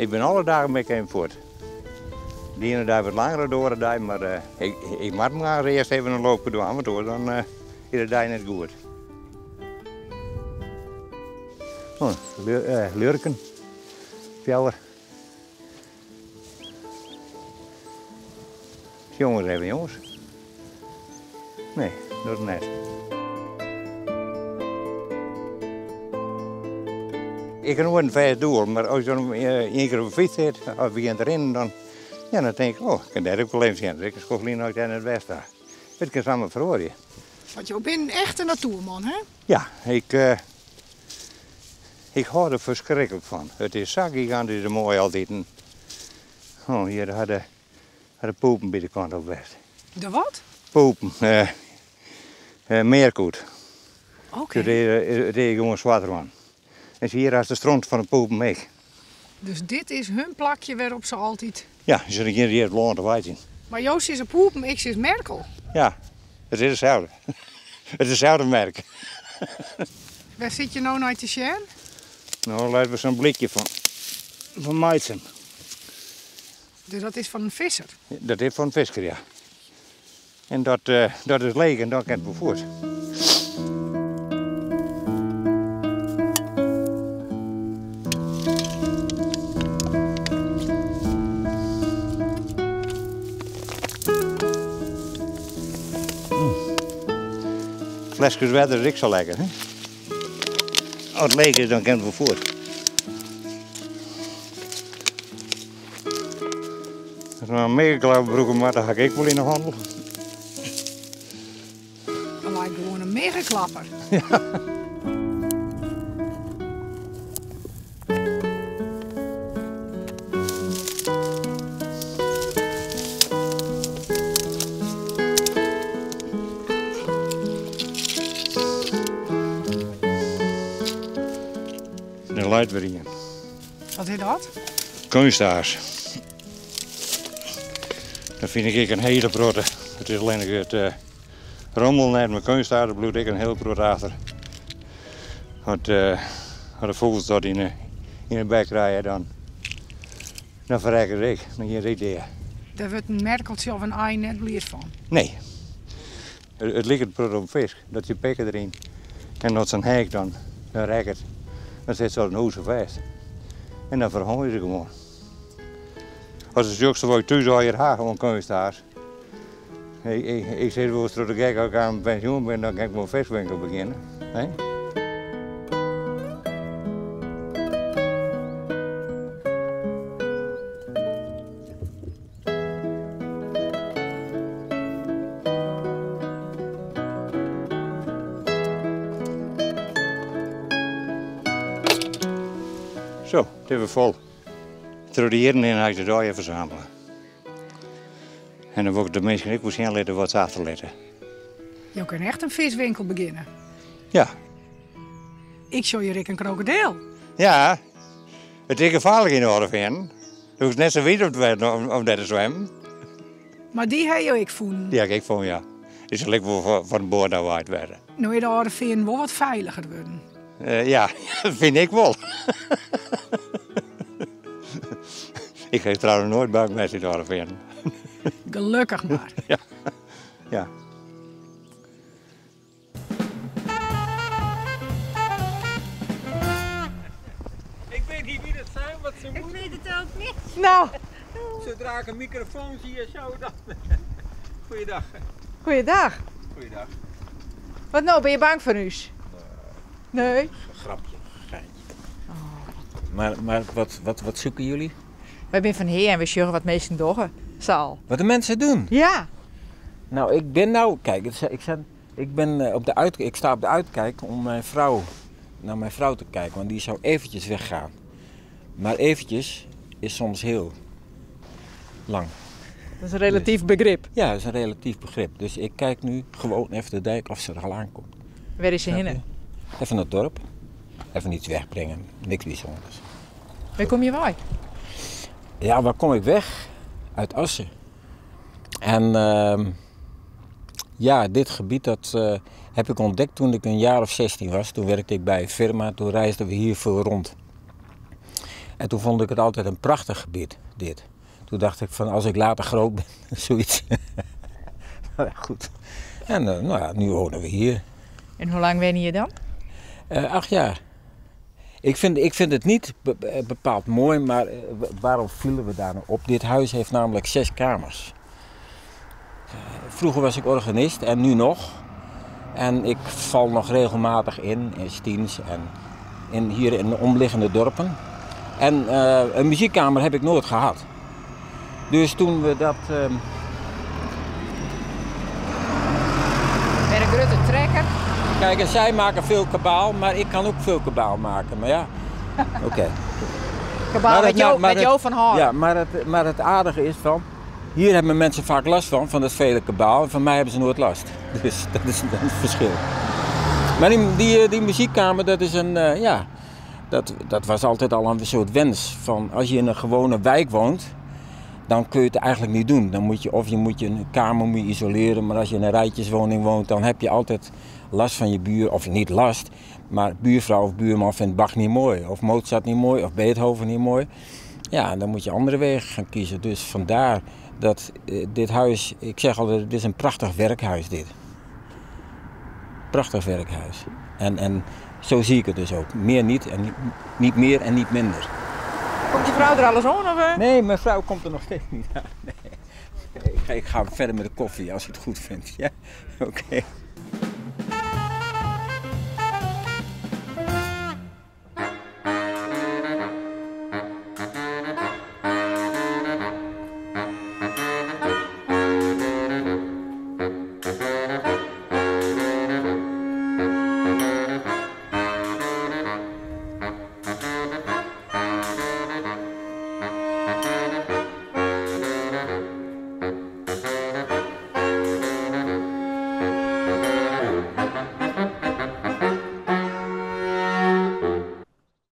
Ik bin alle dagen bin ik even fuort. De iene dei wat langer as de oare dei, mar ik, ik moat moarns earst even in loopke dwaan, want oars dan is de dei net goed. Oh, ljurken. Fjouwer. Sjong ris even, jonges. Nee, dat net. Ik ha noait in fêst doel, mar as ik dan ien kear op de fyts sit of begjin te rinnen, dan, ja, dan tink ik, oh, ik kin dêr ek wol even sjen. Dat is ek in skoft lyn dat ik dêr net west ha. It kin samar feroarje. Want jo binne in echte natoerman, hè? Ja, ik, ik hâld der ferskriklik fan. It is sa gigantysk moai altiten. Oh, hjir ha de, ha de poepen by de kant op west. De wat? Poepen, mearkoet. Oké. It is, it is gewoan swart rûn. En hjir hast de stront fan de poepen ek. Dus dit is hun plakje wêrop't se altyd. Ja, se gean hjir it lân te weitsjen. Mar jo sizze poepen, ik sis merkel. Ja, it is itselde. It is itselde merk. Wêr sit je no nei te sjen? No, litte we sa'n blikje fan meitsjen. Dus dat is fan in fisser? Dat is fan in fisker, ja. En dat, dat is leech en dan kin it wol fuort. Fleskes wetter is ek sa lekker, hè? As it leech is, dan kin it wol fuort. As we in miggeklapper brûke moatte, ha ik ek wol yn 'e hannel. Dan leit gewoan in miggeklapper. Ja. Der leit wer ien. Wat is dat? Keunstaars. Dat fyn ik ek in hiele protte. It is allinnich it uh, rommel net, mar keunstaars der bliuwt ek in hiel protte achter. As, uh, as de fûgels dat yn 'e, yn 'e bek krije, dan, dan ferrekke se ek. Dan gean se ek dea. Dêr wurdt in merkeltsje of in ei net bliid fan. Nee. It, it liket in protte op fisk. Dat je pikke deryn. En as sa'n heak dan, dan rekket, dan sit se as in hûs fêst. En dan ferhongerje se gewoan. As de sjochst wat ik thús allegear ha oan keunstaars. Ik, ik, ik sis wolris troch de gek, as ik oan pensjoen bin, dan kin ik wol in fiskwinkel begjinne. Hè? Zo, it is wer fol. Troch de jierren hinne ha ik dit allegear fersamele. En dan wol ik de minsken ek wol sjen litte wat se achterlitte. Jo kinne echt in fiskwinkel begjinne. Ja. Ik sjoch hjir ek in krokodil. Ja, it is gefaarlik yn de Alde Feanen. Do hoechst net sa wiis om te wêzen om dêr te swimmen. Mar dy ha jo ek fûn? Dy ha ik ek fûn, ja. Dy sil ek wol fan de boat ôf waaid wêze. No is de Alde Feanen wol wat feiliger wurden. Ja, fyn ik wol. Ik ha trouwens noait bang west yn de Alde Feanen. Gelokkich mar. Ja, ja. Ik weet niet wie dat zijn, wat ze Ik weet het ook niet. Nou. Zodra ik een microfoon zie en zo, dan. Goeiedag. Goeiedag. Goeiedag. Wat no, binne je bang foar ús? Nee. Nee? Grapje, geintje. Maar wat zoeken jullie? Wy binne fan Hea en we sjogge wat minsken dogge. Sal. Wat de mensen doen? Ja. Nou, ik ben nou, kijk, ik, ik, ben eh, op de uit, ik sta op de uitkijk om mijn vrouw, naar mijn vrouw te kijken, want die zou eventjes weggaan. Maar eventjes is soms heel lang. Dat is in relatief begrip. Ja, dat is een relatief begrip. Dus ik kijk nu gewoon even de dijk of ze er al aankomt. Wêr is se hinne? Even naar het dorp. Even iets wegbrengen. Niks bijzonders. Wêr komme je wei? Ja, waar kom ik weg? Uit Assen. En ja, dit gebied dat uh, heb ik ontdekt toen ik een jaar of 16 was. Toen werkte ik bij een firma, toen reisden we hier veel rond. En toen vond ik het altijd een prachtig gebied, dit. Toen dacht ik van als ik later groot ben, zoiets. Nou ja, goed. En nou ja, nu wonen we hier. En hoe lang wen je dan? 8 jaar. Ik vind het niet bepaald mooi, maar waarom vielen we daar nou op? Dit huis heeft namelijk zes kamers. Vroeger was ik organist en nu nog. En ik val nog regelmatig in Stiens en hier in de omliggende dorpen. En een muziekkamer heb ik nooit gehad. Dus toen we dat. Met een grote trekker. Kijk, en zij maken veel kabaal, maar ik kan ook veel kabaal maken. Maar ja, oké. Kabaal met jou, met jou van haar. Ja, maar het aardige is van, hier hebben mensen vaak last van het vele kabaal. En van mij hebben ze nooit last. Dus dat is een verschil. Maar die muziekkamer, dat is een, ja, dat was altijd al een soort wens. Van als je in een gewone wijk woont, dan kun je het eigenlijk niet doen. Dan moet je, of je moet je een kamer moet je isoleren, maar als je in een rijtjeswoning woont, dan heb je altijd last van je buur. Of niet last, maar buurvrouw of buurman vindt Bach niet mooi. Of Mozart niet mooi, of Beethoven niet mooi. Ja, en dan moet je andere wegen gaan kiezen. Dus vandaar dat dit huis, ik zeg altijd, het is een prachtig werkhuis dit. Prachtig werkhuis. En zo zie ik het dus ook. Meer niet en niet, niet meer en niet minder. Komt je vrouw er alles aan? Of? Nee, mijn vrouw komt er nog steeds niet aan. Nee. Ik ga verder met de koffie als je het goed vindt. Ja, oké.